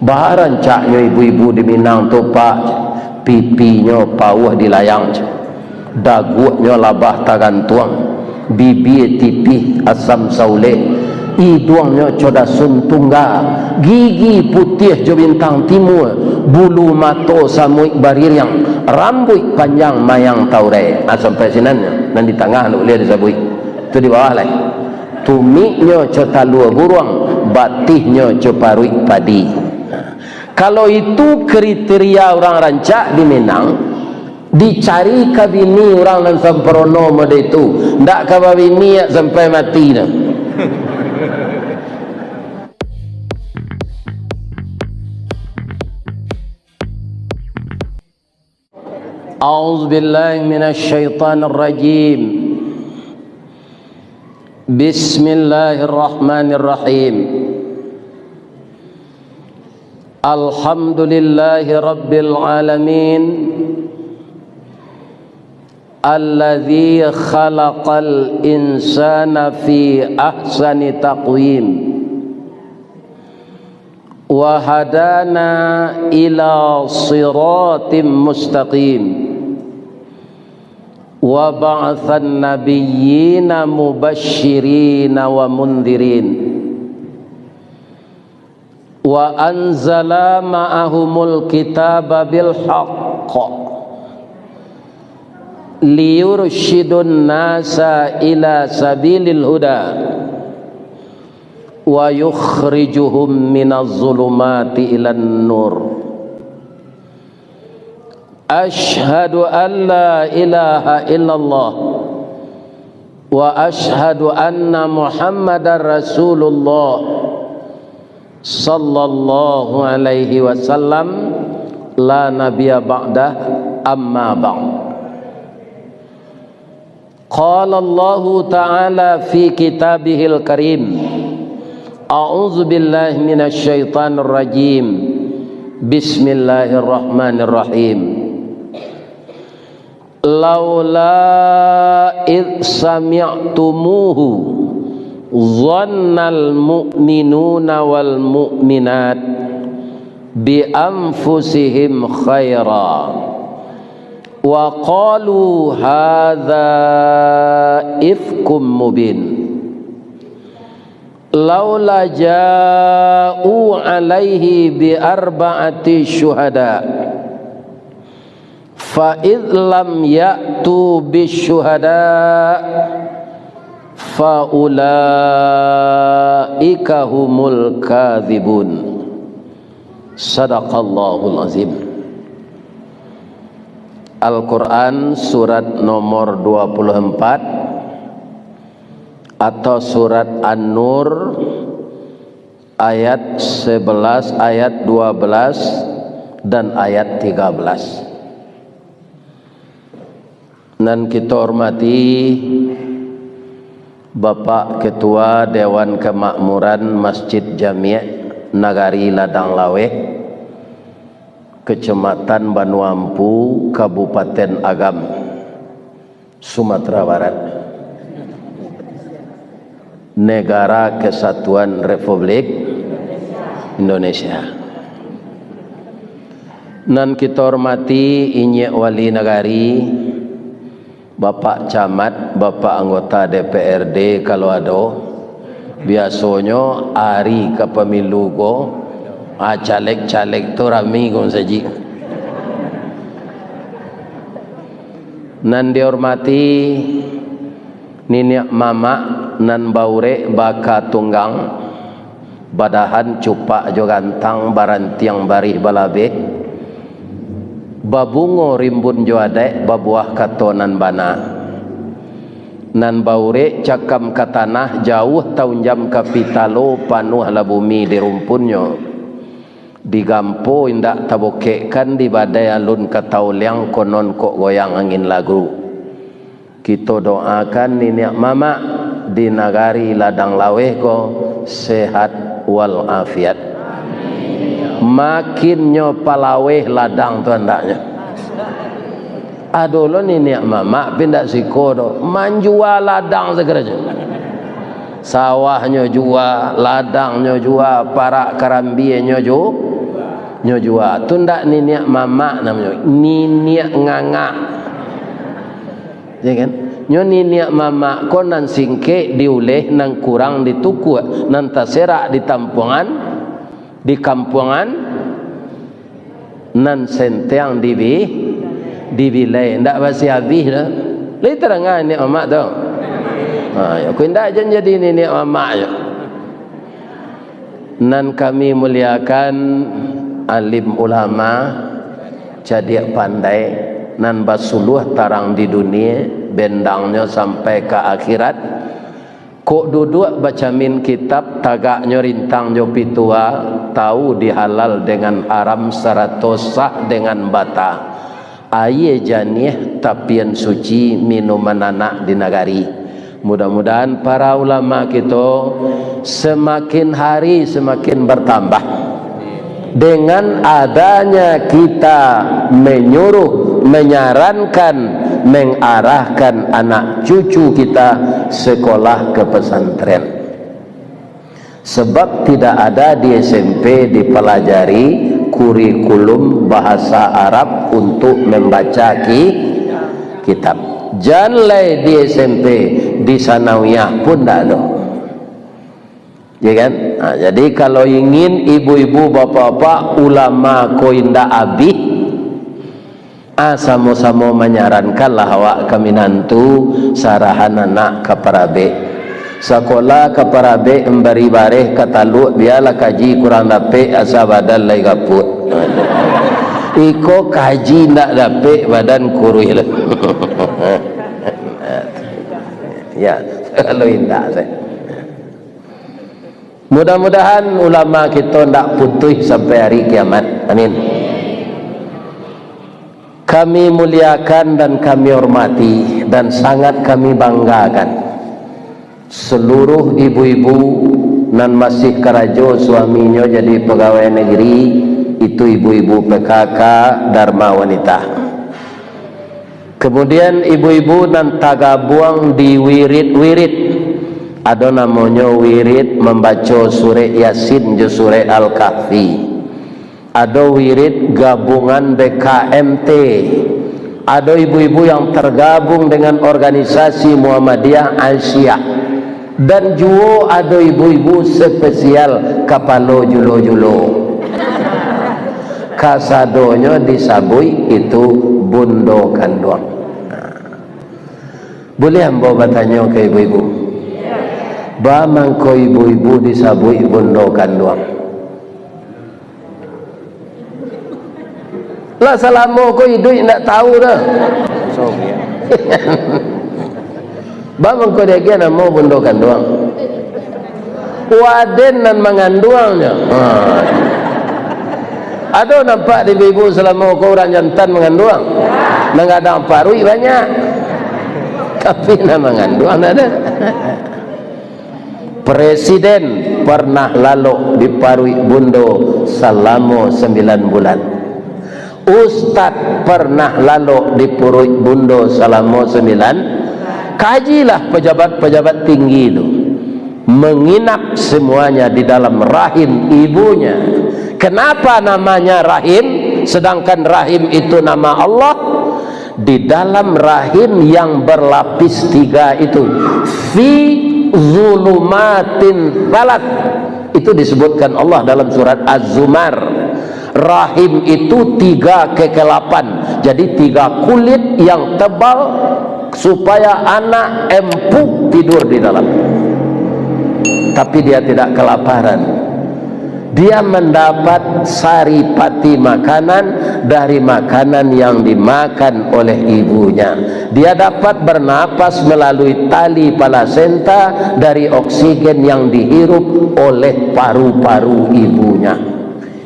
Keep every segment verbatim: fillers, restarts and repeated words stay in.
Barancaknyo ibu-ibu di Minang tu, Pak, pipinyo pauah di layang, daguaknyo labah tagantuang, bibia tipih asam saulek, iduangnyo co dasun tungga, gigi putiah jo bintang timua, bulu mato samuik baririang, rambuik panjang mayang taurai. Ah, sampai sinan nyo, nan di tangah ndak buliah disabuik. Tu di bawah lai. Tumiknyo co talua buruang, batihnyo co paruik padi. Kalau itu kriteria urang rancak di Minang, dicari ka bini urang nan samparono model itu, ndak ka babini sampai mati tu. A'udzubillahi minasyaitonirrajim. Bismillahirrahmanirrahim. Alhamdulillahi rabbil alamin. Alladzi khalaqal insana fi ahsani taqwim. Wa hadana ila siratim mustaqim. Wa ba'atsan nabiyyina mubasyirina wa mundzirin. Wa anzala ma'ahumul kitaba bil haqq. Liyursyidun nasa ila sabilil huda. Wa yukhrijuhum minaz zulumati ilan nur. Asyhadu an la ilaha illallah. Wa asyhadu anna Muhammadar Rasulullah. Sallallahu alaihi wasallam. La nabiyya ba'dah, amma ba'd. Qala Allahu ta'ala fi kitabihil karim. A'udzubillahi minasyaitonirrajim. Bismillahirrahmanirrahim. Laula id sami'tumuhu zannal mu'minuna wal mu'minat bi anfusihim khaira. Wa qalu hadza ifkum mubin. Laula ja'u alaihi bi arba'ati syuhada. Fa idh lam ya'tu bi syuhada. Fa ulaika humul kadzibun. Sadaqallahul azim. Al-Quran surat nomor dua puluh empat atau surat An-Nur ayat sebelas, ayat dua belas, dan ayat tiga belas. Nan kito hormati Bapak Ketua Dewan Kemakmuran Masjid Jamiah Nagari Ladang Laweh, Kecamatan Banua Ampu, Kabupaten Agam, Sumatera Barat, Negara Kesatuan Republik Indonesia. Nan kito hormati Inyiak Wali Nagari, Bapak Camat, Bapak Anggota D P R D kalau ado, biasonyo ari ka pemilu ko, ah, caleg-caleg tu rami ko sajik. Nan dihormati niniak mamak nan baurek baka tunggang, badahan cupak jo gantang, barantiang barih balabeh, babungo rimbun jo adaik, babuah kato nan bana. Nan baurek cakam ka tanah, jauah taunjam ka pitalo, panuahlah bumi di rumpunnyo. Digampo indak tabokekkan, di badai alun ka tauliang, konon kok goyang angin lagu. Kito doakan niniak mamak di nagari Ladang Laweh ko sehat wal afiat. Makinnyo palaweh ladang tu andaknyo. Ado lo niniak mamak pindak siko do, manjua ladang sagarajo. Sawahnyo jua, ladangnyo jua, parak karambienyo ju-, Nyo juo tu ndak niniak mamak namonyo, niniak ngangak. Ya kan? Nyo niniak mamak ko nan singkek diuleh, nan kurang ditukuak, nan taserak di tampuangan, di kampuangan, nan sentiang dibi-, dibilai. Ndak basi abih doh. Lai tadanga niniak mamak tu? Ha, yo, ko indak jan jadi niniak mamak nyo. Nan kami muliakan, alim ulama, cadiak pandai, nan basuluah tarang di dunia, bendangnyo sampai ka akhirat. Kok duduak bacamin kitab, tagaknyo rintang jo pitua, tahu di halal dengan haram, sarato sah dengan bata. Aia janiah tapian suci, minuman anak di nagari. Mudah-mudahan para ulama kito semakin hari semakin bertambah. Dengan adanya kita menyuruh, menyarankan, mengarahkan anak cucu kita sekolah ke pesantren. Sebab tidak ada di S M P dipelajari kurikulum bahasa Arab untuk membaca ki-, kitab. Jan lai di S M P, di sanawiyah pun ndak ado. Ya kan? Ha, jadi kalau ingin ibu-ibu, bapak-bapak, ulama ko indak abih, Ah, samo-samo manyarankanlah awak ka minantu sarahan anak ka parabek. Sakolah ka parabek, mambari bareh ka taluk, bialah kaji kurang dapek, asa badan lai gapuak. Iko kaji ndak dapek, badan kuruih lah. Ya, kalau indak, saya. Mudah-mudahan ulama kito ndak putuih sampai hari kiamat. Amin. Kami muliakan dan kami hormati dan sangat kami banggakan seluruh ibu-ibu nan masih karajo suaminyo jadi pagawai negeri, itu ibu-ibu P K K Dharma Wanita. Kemudian ibu-ibu nan tagabuang di wirid-wirid, ado namonyo wirid mambaco surek Yasin jo surek Al-Kahfi, ado wirid gabungan B K M T, ado ibu-ibu yang tergabung dengan organisasi Muhammadiyah Aisyah. Dan juo ado ibu-ibu spesial kapalo julo-julo. Kasadonyo disabuik itu bundo kanduang. Buliah ambo batanyo ka ibu-ibu? Ba mangko ibu-ibu disabuik bundo kanduang? Lah salamo ko iduik ndak tahu doh. Ba mangko diagiah namo bundo kanduang? Waden nan manganduangnyo. Ha. Ado nampak di ibu salamo ko urang jantan manganduang? Nan gadang paruik banyak. Tapi nan manganduang ndak ado. Presiden pernah lalok di paruik bundo salamo sambilan bulan. Ustad pernah lalok di paruik bundo salamo sambilan. Kajilah pejabat-pejabat tinggi tu. Menginap semuanya di dalam rahim ibunya. Kenapa namanya rahim, sedangkan rahim itu nama Allah? Di dalam rahim yang berlapis tiga itu, fi zulumatin tsalat, itu disebutkan Allah dalam surat Az-Zumar. Rahim itu tiga kegelapan, jadi tiga kulit yang tebal, supaya anak empuk tidur di dalam. Tapi dia tidak kelaparan. Dia mendapat saripati makanan dari makanan yang dimakan oleh ibunya. Dia dapat bernapas melalui tali plasenta dari oksigen yang dihirup oleh paru-paru ibunya.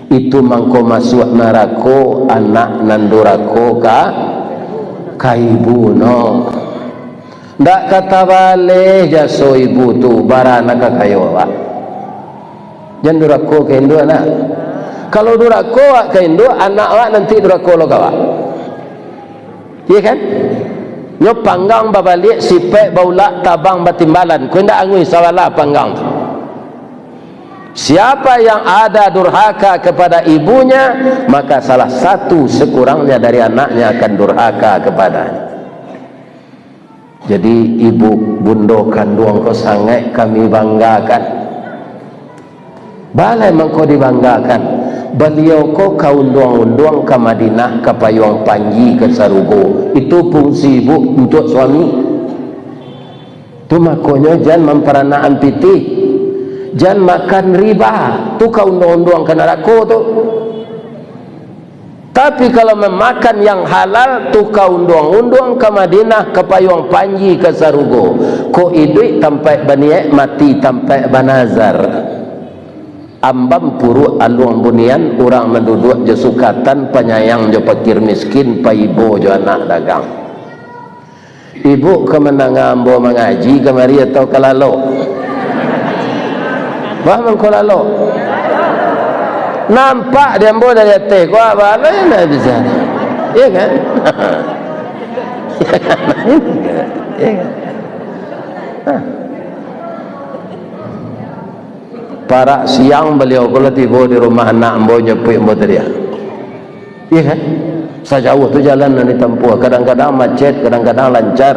Itu mangko masuak narako anak nan durako ka, ka ibu no. Ndak ka tabaleh jaso ibu tu, bara nan ka kayo awak. Jan durako ka induak, nak. Kalau durako awak ka induak, anak awak nanti durako lo ka awak. Iya kan? Nyo panggang babaliak, sipek baulak, tabang batimbalan. Ko indak anguih sabala panggang tu. Siapa yang ada durhaka kepada ibunya, maka salah satu sekurangnya dari anaknya akan durhaka kepadanya. Jadi, ibu bundo kanduang ko sangaik kami banggakan. Balai mangko dibanggakan. Baliau ko ka unduang-unduang ka Madinah, ka payuang panji ka sarugo. Itu fungsi ibu untuak suami. Tu makonyo jan mamparanakan pitih, jan makan riba, tu ka unduang-unduang ka narako tu. Tapi kalau mamakan yang halal, tu ka unduang-unduang ka Madinah, ka payuang panji ka sarugo. Kok iduik tampaik baniaik, mati tampaik banazar. Ambam puruak aluang bunian, urang manduduak jo sukatan, panyayang jo pakir miskin, paibo jo anak dagang. Ibu ka mandanga ambo mangaji kamari atau ka lalok? Bah mangko lalok. Nampak di ambo dari ateh ko, apo lah yang nak bisa. Iya kan? Iya kan? Nah. Parak siang baliau ko lah tibo di rumah anak ambo, nyapuik ambo tadi, ah. Iya kan? Sajauah tu jalan nan ditampuah, kadang-kadang macet, kadang-kadang lancar.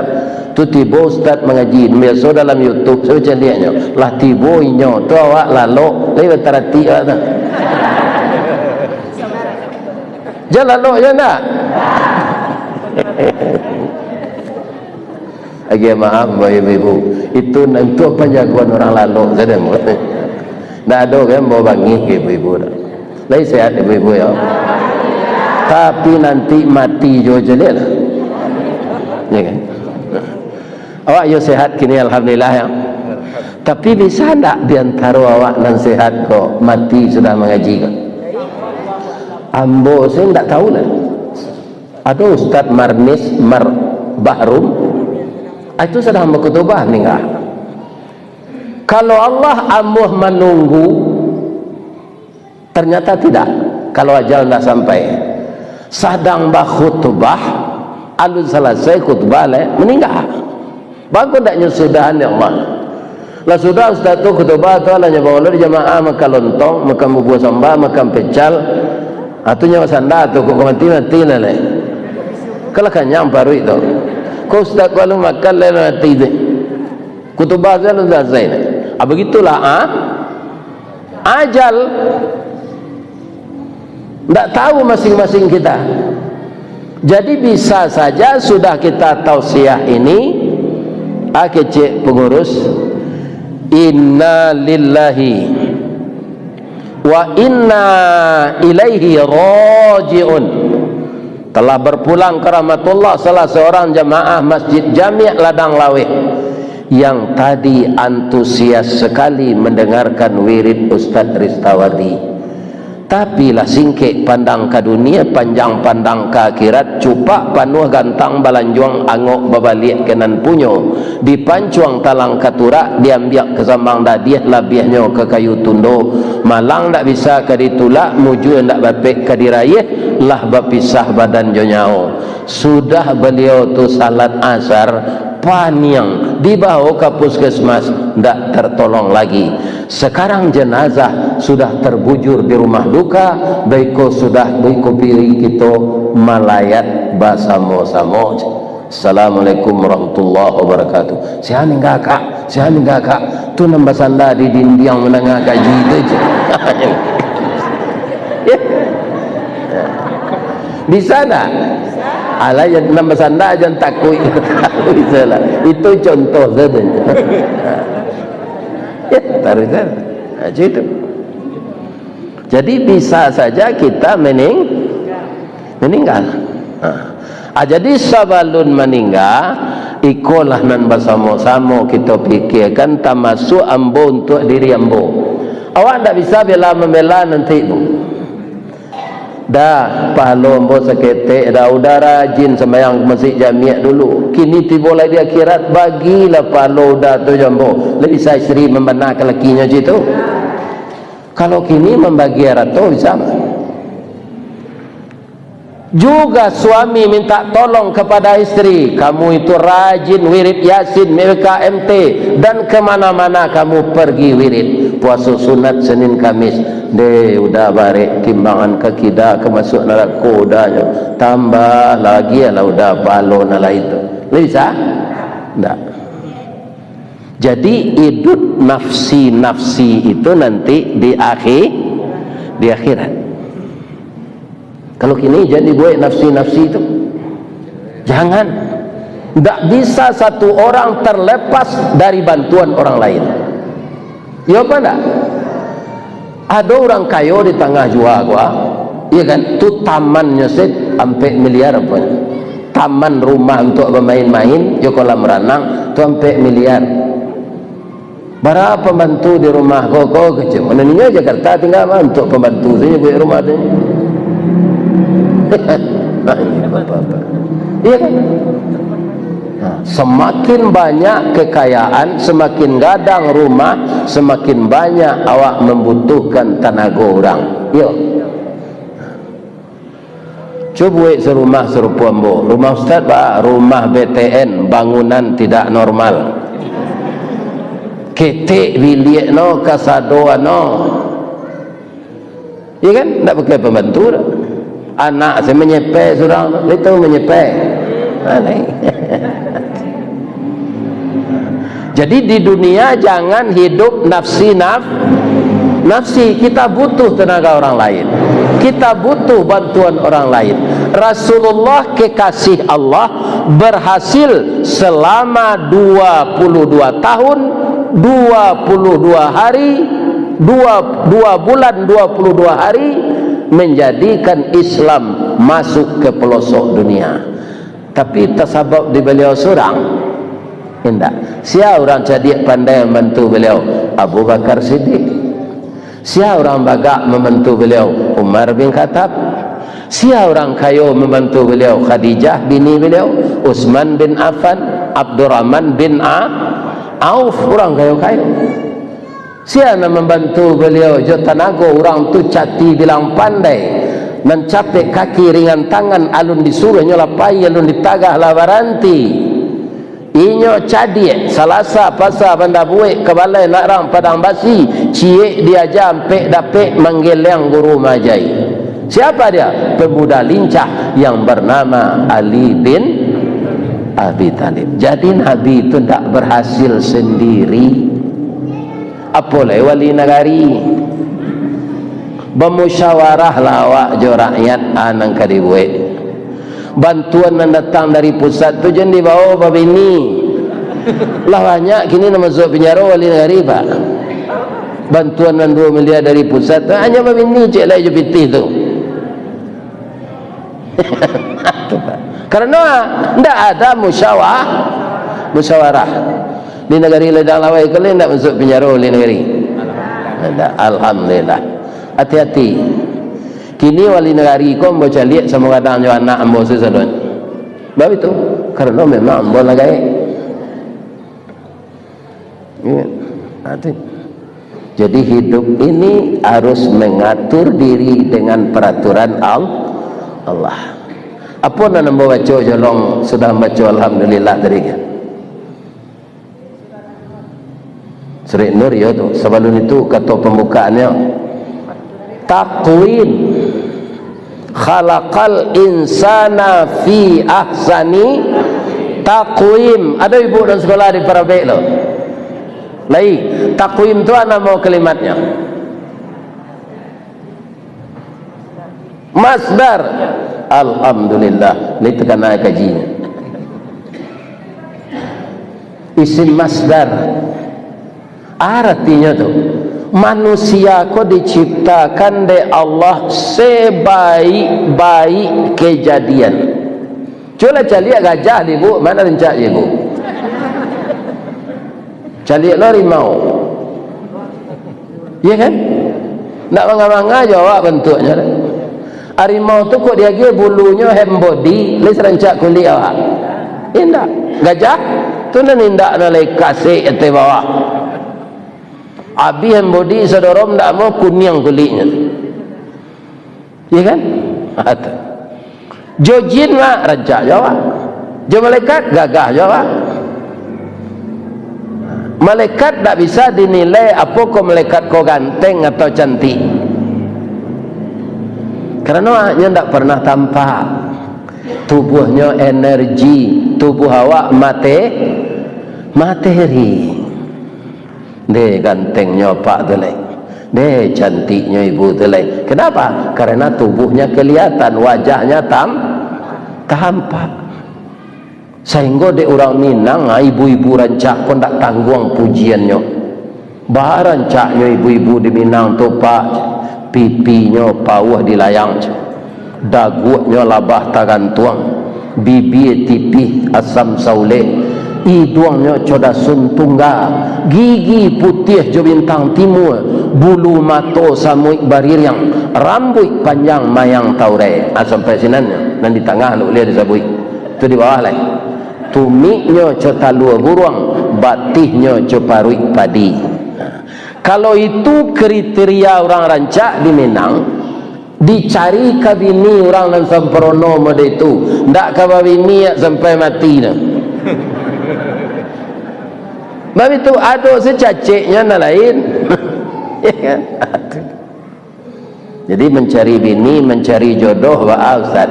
Tu tibo ustaz mangaji, biaso dalam YouTube, saya caliaknyo. Lah tibo inyo, tu awak lalok, lai bataratik awak tu. Jan lalok, jan ndak? Agiah maaf, Bapak Ibu. Itu nan tu panjagoan urang lalok sajo. Ndak ado kan, bawa bangih ka ibu-ibu tu. Lai sehat ibu-ibu, yo? Tapi nanti mati jo caliak lah. Ya kan? Awak yo sehat kini, alhamdulillah, yo. Tapi bisa ndak di antaro awak nan sehat ko mati sudah mangaji ko? Ambo se ndak tahu lah. Ado Ustaz Marnis Mar Bahrum, ah, itu sadang bakutubah, maningga. Kalau Allah amuah manunggu, ternyata tidak. Kalau ajal ndak sampai, sadang bakhutubah, alun salasai khutbah lai, maningga. Bagus ndak nyo sudahan, ya Allah? Lah sudah ustaz tu khutubah tu, lah nyo bawa di jamaah makan lontong, makan bubur samba, makan pecal. Ah, tu nyo sanda tu, kok mati, mati lah lai. Kalau kanyang paruik tu. Kok ustaz ko alun makan lai mati tu. Khutubah tu alun salasai lai. Ah, begitulah, ah. Ajal. Ndak tahu masing-masing kita. Jadi bisa saja sudah kita tausiah ini, ah, kecek pengurus, inna lillahi wa inna ilaihi raji'un. Telah berpulang ke rahmatullah salah seorang jamaah Masjid Jami' Ladang Laweh yang tadi antusias sekali mendengarkan wirid Ustaz Ristawardi. Tapi lah singkek pandang ka dunia, panjang pandang ka akhirat, cupak panuah gantang balanjuang, angok babaliak ka nan punyo, dipancuang talang ka turak, diambiak ka sambang dadiah, labiahnyo ka kayu tundo, malang ndak bisa ka ditulak, mujua ndak dapek ka dirayeh, lah bapisah badan jo nyawo. Sudah baliau tu salat asar, paniang, dibawo ka puskesmas, ndak tertolong lagi. Sekarang jenazah sudah terbujur di rumah duka, baiko sudah baiko piri kito malayat basamo-samo. Assalamualaikum warahmatullahi wabarakatuh. Sia ningga, Kak? Sia ningga, Kak? Tu nan basanda di dindiang mandanga kaji tu je. Ya. Bisa ndak? Alah, yang nan basanda jan takuik. Bisa lah. Itu contoh saja. Ya, tarusan. Nah, macam itu. Jadi, bisa saja kita mening-, meninggal. Ha. Ah, jadi, sabalun maningga, ikolah nan basamo-samo kito pikirkan, tamasuak ambo untuak diri ambo. Awak ndak bisa bela-membela nanti, Bu. Dah, pahalo ambo saketek, dah, udah rajin sambayang masjid jamiak dulu. Kini tibo lai di akhirat, bagilah pahalo udah tu jo ambo. Lai bisa isteri mambanarkan lakinyo cak itu. Kalau kini mambagi arato bisa. Juga suami minta tolong kepada isteri, kamu itu rajin wirid Yasin, M K M T, dan kemana-mana kamu pergi wirid. Puaso sunat Senin Kamis, deh, udah barek timbangan ka kida, ka masuak narako udahnyo, tambah lagi lah udah pahalo nan lain tu. Ndak bisa? Ndak. Jadi, hidup nafsi-nafsi itu nanti di akhi-, di akhirat. Kalau kini, jan dibuek nafsi-nafsi tu. Jangan. Ndak bisa satu orang terlepas dari bantuan orang lain. Iyo apa ndak? Ado urang kayo di tangah jua ko, ah. Iyo kan? Tu tamannyo se ampek miliar apo nyo. Taman rumah untuak bamain-main, jo kolam ranang, tu ampek miliar. Bara pambantu di rumah ko, ko kecek. Mano ninyo Jakarta tingga mah, untuak pambantu sajo buek rumah tu. Iyo kan? Nah, semakin banyak kekayaan, semakin gadang rumah, semakin banyak awak mambutuhkan tanago urang. Iyo. Cubo buek sarumah sarupo ambo. Rumah ustaz ba, rumah B T N, bangunan tidak normal. Ketek biliak no, kasado no. Iyo kan? Ndak pakai pambantu doh. Anak se manyepeh surang, lai tahu manyepeh. Aneh. Jadi, di dunia jangan hidup nafsi-naf-, nafsi. Kita butuh tenaga orang lain. Kita butuh bantuan orang lain. Rasulullah kekasih Allah berhasil selama dua puluh dua tahun, dua puluh dua hari, dua, dua bulan, dua puluh dua hari, menjadikan Islam masuk ke pelosok dunia. Tapi tasabab di baliau surang? Indak. Sia urang cadiak pandai mambantu baliau? Abu Bakar Siddiq. Sia urang bagak mambantu baliau? Umar bin Khattab. Sia urang kayo mambantu baliau? Khadijah bini baliau, Utsman bin Affan, Abdurrahman bin A-, Auf, urang kayo-kayo. Sia nan mambantu baliau jo tanago urang tu cati bilang pandai, nan capek kaki ringan tangan, alun disuruah nyo lah pai, alun ditagah lah baranti. Inyo cadiak, Salasa Pasa Banda Buek, Kabalai Narang Padang Basi, ciek diaja ampek dapek, manggeliang guru maajai. Siapa dia? Pemuda lincah yang bernama Ali bin Abi Thalib. Jadi Nabi itu ndak berhasil sendiri. Apo lai wali nagari? Bamusyawarahlah awak jo rakyat, a nan ka dibuek. Bantuan nan datang dari pusat tu jan dibawa babini. Lah banyak kini nan masuak pinjaro wali nagari, Pak. Bantuan nan duo miliar dari pusat tu, hanyo babini ciek lai jo pitih tu. Karano ndak ada musyawa-, musyawarah. Di nagari ladang lawai ko lai ndak masuak pinjaro wali nagari? Ndak, alhamdulillah. Hati-hati. Kini wali nagari ko ambo caliak samo gadang jo anak ambo sasalun. Baitu, karano memang ambo lah gaek. Ingat, hati. Jadi, hidup ini harus mengatur diri dengan peraturan Al-, Allah. Apo nan ambo baco jolong sudah baco Alhamdulillah tadi kan? Surek Nur, yo tu. Sabalun itu, kato pambukaannyo, takwim. Khalaqal insana fi ahsani takwim. Ado ibu nan sakolah di Parabek tu? Lai, takwim tu a namo kalimatnyo? Masdar. Alhamdulillah, lai takana kajinyo. Isim masdar. Aratinyo tu, manusia ko diciptakan dek Allah sebaik-baik kejadian. Cubolah caliak gajah, Ibu, ma nan rancak, Ibu? Caliak lo harimau. Iya kan? Ndak manga-manga jo awak bantuaknyo. Harimau tu kok diagiah bulunyo hand body, lai sarancak kulik awak. Indak. Gajah tu nan indak, nan lai kasek ateh bawah. Abih hand body sadorong ndak mau kuniang kuliknyo. Iya kan? Jo jin mah rancak jo awak. Jo malaikat gagah jo awak. Malaikat ndak bisa dinilai apo ko malaikat ko ganteng atau cantik. Karano nyo ndak pernah tampak. Tubuahnyo energi, tubuah awak mate-, materi. Deh gantengnyo apak tu lai. Deh cantiknyo ibu tu lai. Kenapa? Karena tubuhnya kelihatan, wajahnya tam-, tampak. Sahinggo dek urang Minang, ah, ibu-ibu rancak ko ndak tangguang pujiannyo. Barancaknyo ibu-ibu di Minang tu, Pak, pipinyo pauah dilayang, daguaknyo labah tagantuang, bibia tipih asam saulek, iduangnyo co dasun tungga, gigi putiah jo bintang timua, bulu mato samuik baririang, rambuik panjang mayang taurai. Ah, sampai sinan nyo, nan di tangah ndak buliah disabuik. Tu di bawah lai. Tumiknyo co talua buruang, batihnyo co paruik padi. Kalau itu kriteria urang rancak di Minang, dicari ka bini urang nan samparono model itu, ndak ka babini sampai mati tu. Bab itu ado secaceknyo nan lain. Ya kan? Jadi, mencari bini, mencari jodoh, baa, Ustaz?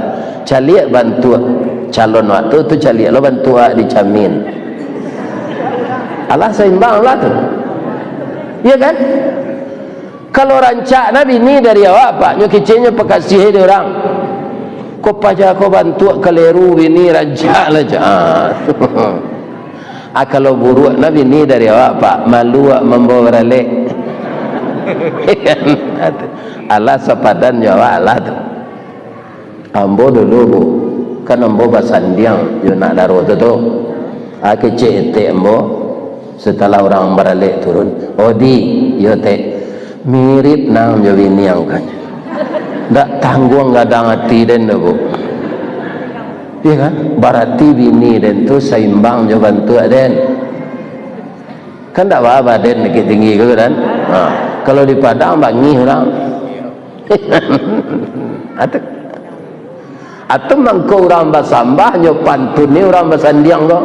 Caliak bantuak calon awak tu, tu caliak lo bantuak awak di camin. Alah saimbang lah tu. Iya kan? Kalau rancak na bini dari awak, Pak, nyo keceknyo pakasiah di urang. Ko paja ko bantuak kaleru bini rancak lah, Cak. Ah. Ah, kalau buruak na bini dari awak, Pak, malu awak mambawa baralek. Alah sapadan jo awak lah tu. Ambo dulu, Bu, kan ambo basandiang jo nak daro tu, tu. Ah, kecek etek ambo, setelah urang baralek turun. "Oh, Di, iyo, Tek. Mirip nan jo bini ang kan. Ndak tangguang gadang ati den tu, Bu." Iya kan? Barati bini den tu saimbang jo bantuak den. Kan ndak baa badan Bukittinggi ko kan? Ha. Kalau di Padang bangih urang. Atu. Atu mangko urang basambah nyo pantun ni urang basandiang ko.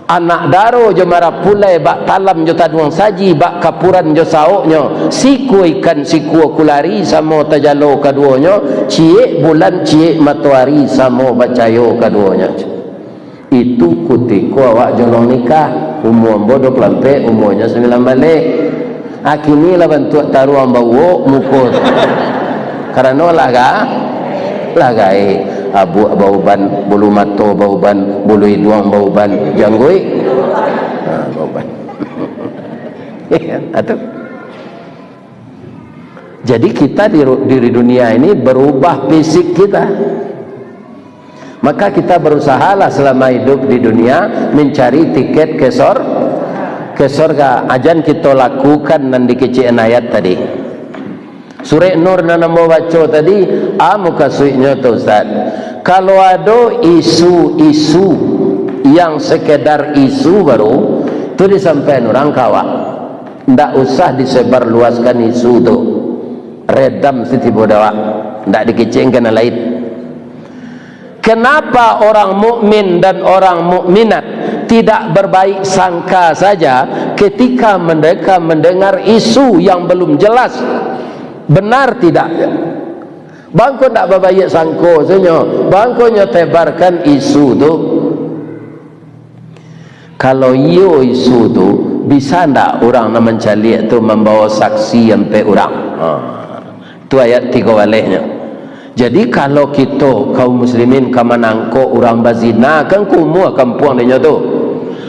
Anak daro jo marapulai, bak talam jo taduang saji, bak kapuran jo saoknyo, sikua ikan sikua kulari, samo tajalo kaduonyo, ciek bulan ciek matoari, samo bacayo kaduonyo. Itu kutiko awak jolong nikah, umua ambo duo puluah ampek, umuanyo sambilan baleh. Ah, kini lah bantuak taruang bauok muko tu. Karano lah ga-, lah gaek. Abuak bauban, bulu mato bauban, bulu iduang bauban, jangguik. Ha, bauban. Iya, atu. Jadi kita di ru-, di dunia ini berubah fisik kita. Maka kita berusahalah selama hidup di dunia mencari tiket ke sor-, ke sorga. Ajan kita lakukan nan dikecekan ayat tadi. Surek Nur nan ambo baco tadi, a mukasuiknyo tu, Ustaz. Kalau ado isu-isu yang sekedar isu baru, tu disampaikan urang ka awak. Ndak usah disebarluaskan isu tu. Redam sitibo dek awak. Ndak dikecekan nan lain. Kenapa orang mukmin dan orang mukminat tidak berbaik sangka saja ketika mereka mendengar isu yang belum jelas? Benar tidak? Bangko ndak babaiak sangko sunyo, bangko nyo tebarkan isu tu. Kalau iyo isu tu, bisa ndak urang nan mancaliak tu mambawa saksi ampek urang? Ha. Tu ayat tigo balehnyo. Jadi, kalau kito kaum muslimin ka manangkok urang bazina, kan kumuah kampuang dinyo tu.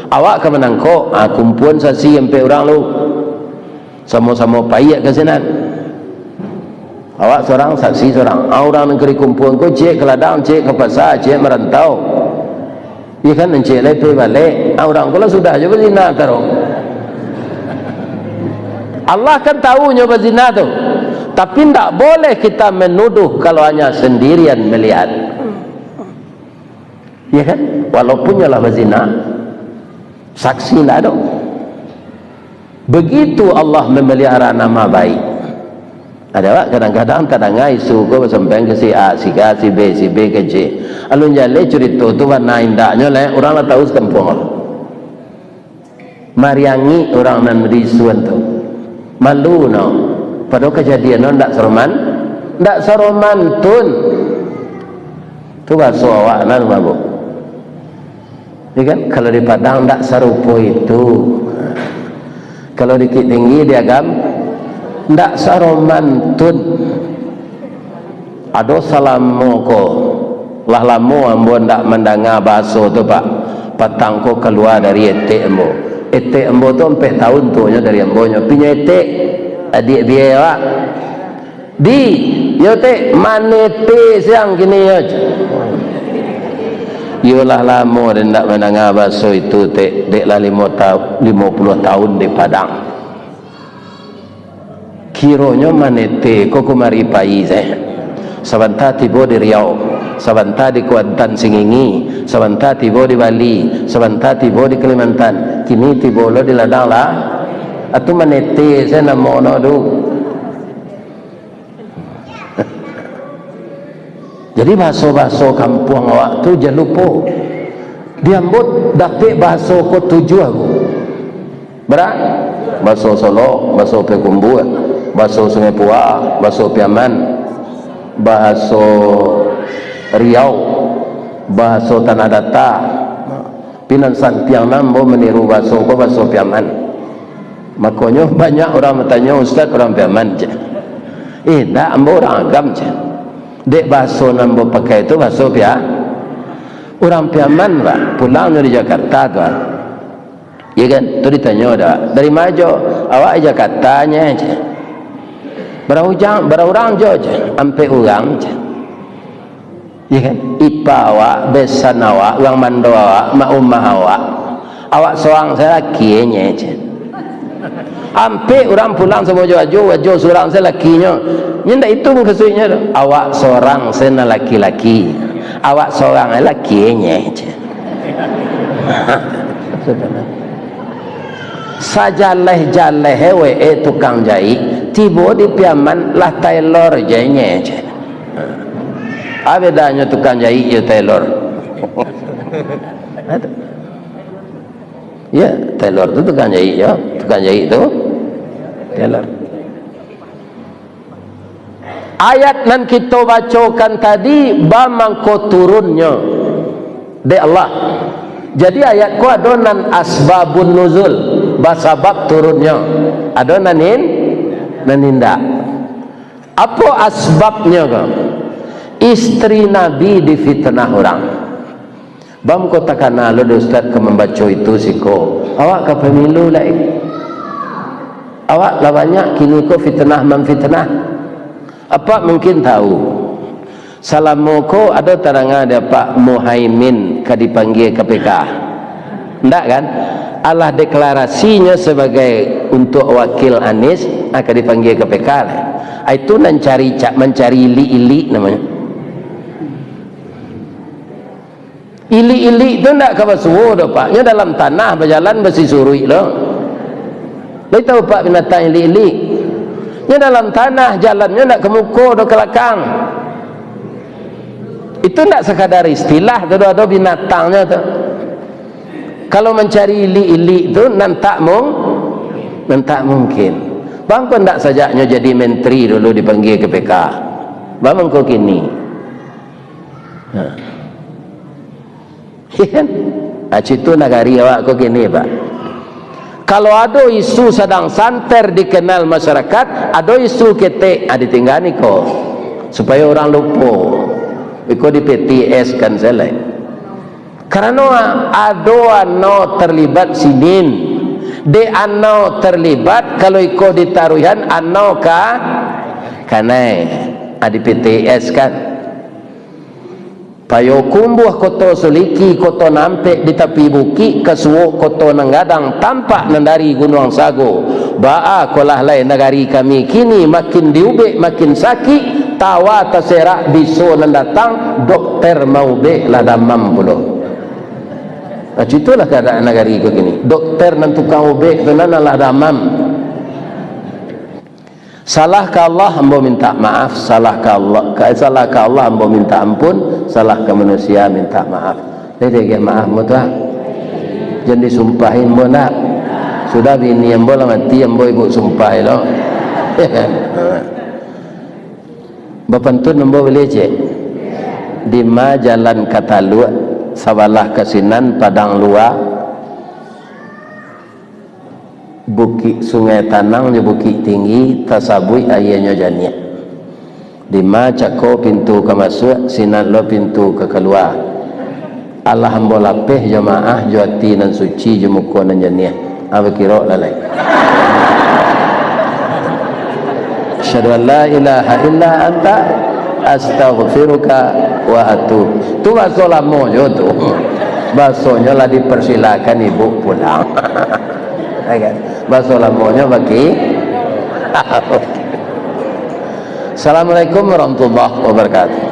Awak ka manangkok, ha, kumpuan saksi ampek urang lu. Samo-samo paiak ka sinan. Awak surang, saksi surang. Ah, urang nan ka dikumpuan ko, ciek ka ladang, ciek ka pasa, ciek marantau. Iyo kan, ciek lai pai balek. Ah, urang ko lah sudah jo bazina taruih. Allah kan tahu nyo bazina tu. Tapi ndak boleh kita menuduh kalau hanya sendirian melihat. Iya kan? Walaupun nyo lah bazina, saksi ndak ado. Begitu Allah memelihara nama baik. Ado awak kadang-kadang tadanga isu ko basampaian ka si A, si K, si B, si B ka C. Alun jaleh curito tu bana indaknyo lai, urang lah tahu sakampuang. Mariangik urang nan di isuan tu. Malu no. Padahal kajadian no ndak saroman, ndak saromantun. Tu bahaso awak nan mabuk. Ya kan? Kalau di Padang ndak sarupo itu. Kalau di Bukittinggi, di Agam, ndak saromantun. Ado salamo ko, lah lamo ambo ndak mandanga bahaso tu, Pak. Patang ko kalua dari etek ambo. Etek ambo tu ampek taun tuonyo dari ambo nyo. Pinyo etek, adiak bia, Pak. Di, yo, Tek, manete siang kini yo, ceh. Yo lah lamo den ndak mandanga bahaso itu, Tek. Dek lah limo tau-, limo puluah taun di Padang. Kironyo manete ko kumari pai se. Sabanta tibo di Riau, sabanta di Kuantan Singingi, sabanta tibo di Bali, sabanta tibo di Kalimantan, kini tibo lo di ladang lah. Atu manete se namo no tu. Jadi bahaso-bahaso kampuang awak tu jan lupo. Di ambo dapek bahaso ko tujuah ko. Bara? Bahaso Solok, bahaso Payakumbuah, bahaso Sungai Pua, bahaso Piaman, bahaso Riau, bahaso Tanah Data. Pinan santiang nan ambo maniru bahaso ko bahaso Piaman. Makonyo banyak urang batanyo, "Ustaz, urang Piaman?" ceh. "Eh, ndak, ambo urang Agam," ceh. Dek bahaso nan ambo pakai tu bahaso Pia-, urang Piaman, Pak. Pulangnyo di Jakarta tu, ah. Iya kan? Tu ditanyo dah, "Dari ma jo?" "Awak di Jakarta nyo," ceh. "Bara ujang, bara urang jo?" ceh. "Ampek urang," ceh. Iya kan? Ipa awak, besan awak, urang mando awak, mak umah awak. Awak sorang se lakinyo, ceh. Ampek urang pulang samo jo Ajo, Ajo surang se lakinyo. Nyo ndak itu mukasuiknyo tu. Awak sorang se nan laki-laki. Awak sorang se lakinyo, ceh. Sajaleh-jaleh we, eh, tukang jaik, tibo di Piaman lah tailor je inyo, ceh. Apo bedanyo tukang jaik jo tailor? Ya, tailor tu tukang jaik jo, tukang jaik tu tailor. Ayat nan kito bacokan tadi, ba mangko turunnyo dek Allah. Jadi, ayat ko ado nan asbabun nuzul, basabab turunnyo. Ado nan in-, nan indak. Apo asbabnyo ko? Istri Nabi difitnah urang. Bam ko takana lo dek Ustaz ka mambaco itu siko. Awak ka pamilu lai. Awak lah banyak kini ko fitnah mamfitnah. Apak mungkin tahu. Salamo ko ado tadanga di apak Muhaimin ka dipanggia K P K. Ndak kan? Alah deklarasinyo sabagai untuak wakil Anies, ah, ka dipanggia K P K lah. Ah, itu nan cari ca-, mancari ilik-ilik namonyo. Ilik-ilik tu ndak ka basuo doh, Pak. Nyo dalam tanah bajalan basisuruik lo. Lai tahu, Pak, binatang ilik-ilik? Nyo dalam tanah, jalannyo ndak ka muko doh, ka lakang. Itu ndak sakadar istilah tu doh, ado binatangnyo tu. Kalau mancari ilik-ilik tu nan tak mung-, nan tak mungkin. Bangko ndak sajaknyo jadi menteri dulu dipanggia K P K. Bangko kini. Ha. Iya kan? Ah, citu nagari awak ko kini, Pak. Kalau ado isu sadang santer dikenal masyarakat, ado isu ketek, ah, ditinggaan iko. Supayo urang lupo. Iko di P T S kan selek. Karano ado ano terlibat sinin. Dek ano terlibat, kalau iko ditaruihan, ano ka kanai. Ah, di P T S kan. Payokumbuah Koto Suliki, Koto Nampek di tapi bukik, ka suok Koto Nanggadang, tampak nan dari Gunuang Sago. Baa kolah lai nagari kami kini, makin diubek makin sakik, tawa taserak biso nan datang, dokter maubek lah damam pulo. Nah, citulah keadaan nagari ko kini. Dokter nan tukang ubek tu nan lah damam. Salah ka Allah, ambo minta maaf. Salah ka Allah, ka, salah ka Allah, ambo minta ampun. Salah ka manusia, minta maaf. Jadi, agak maaf, ambo tu, ah. Jan disumpahin, ambo ndak. Sudah bini ambo lah mati, ambo ibu sumpah lo. Bapantun ambo buliah ciek. Dima jalan ka Taluak, sabalah ka sinan Padang Lua, Bukik Sungai Tanang jo Bukik Tinggi, tasabuik aianyo janiah. Dima cako pintu ka masuak, sinan lo pintu ka kalua. Alah ambo lapeh jo maah, jo ati nan suci, jo muko nan janiah. Ah, bakiro lah lai. Asyhadu an la ilaha illa anta, astaghfiruka wa atub. Tu baso lamonyo tu. Basonyo lah dipersilakan ibu pulang. Ya kan? Baso lamonyo baki. Assalamualaikum warahmatullahi wabarakatuh.